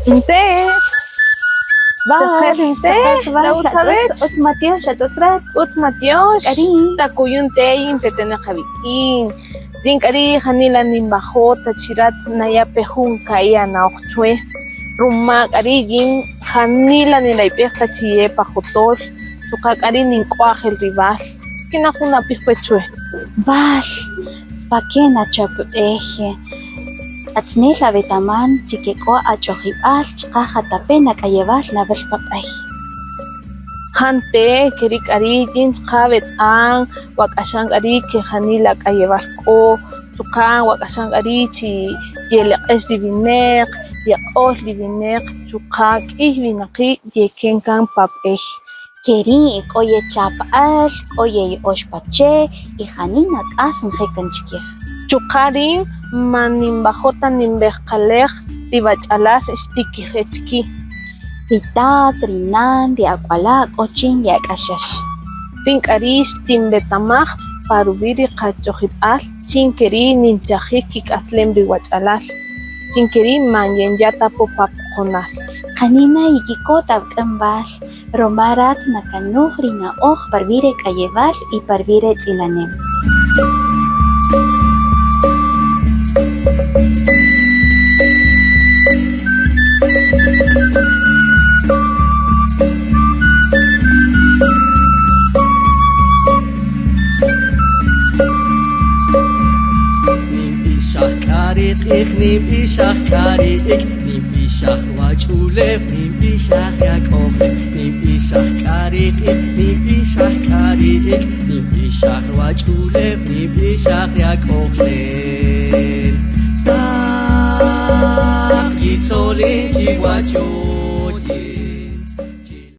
Nte. Bal, Nte, la utz awech. Utz matyox, at utz rat. Utz matyox. K'ari. Takuyu nte yin petenaq awik'in. Rin k'ari janila ninwajo' ta chi rat naya' pe jun ka'i' ana'oj chwe. Ruma k'ari yin janila ninrayb'ej ta chi ye pa jotol, chuqa' k'ari nink'waj el ri wal. Kina jun nab'ij pe chwe. Bal, pa ke nachop b'ey. K'atzinel awetaman chi ke k'o ach'ojib'al chuqa' jatape' nak'ayewal nawïl pa b'ey. Jante ke ri' k'ari' yin chuqa' weta'am wak'axan k'ari' ke janila k'ayewal k'o, chuqa' wak'axan k'ari' chi yeleq'ex ri winäq, yeq'ol ri winäq, chuqa' k'ïy winaqi' yeken kan pa b'ey. Ke ri' k'o yechap äl, k'o yeya'öx pa che' y janina k'as nje' kan chikij. Chuqa' rïn man ninwajo' ta ninwejqalej ri wach'alal xtikijech ki'. Ri tat, ri nan, ri ak'wala' k'o chin ye'ak'axäx. Rïn k'a ri' xtinwetamaj pa ruwi' ri qach'ojib'al chin ke ri' ninchajij kik'aslem ri wach'alal, chin ke ri' man yenya' ta po pa poqonal. Janina yikikot awk'in wal, ruma rat nakanuj ri na'oj pa ruwi' re k'ayewal y pa ruwi' re tz'ilanem. Ninb'ixaj k'a ri q'ij, ninb'ixaj k'a ri ik', ninb'ixaj ruwach'ulew, ninb'ixaj yak'ojlem, ninb'ixaj k'a ri q'ij, ninb'ixaj k'a ri ik', ninb'ixaj ruwach'ulew, ninb'ixaj yak'ojlem. Taq yitzolin chi wachoch.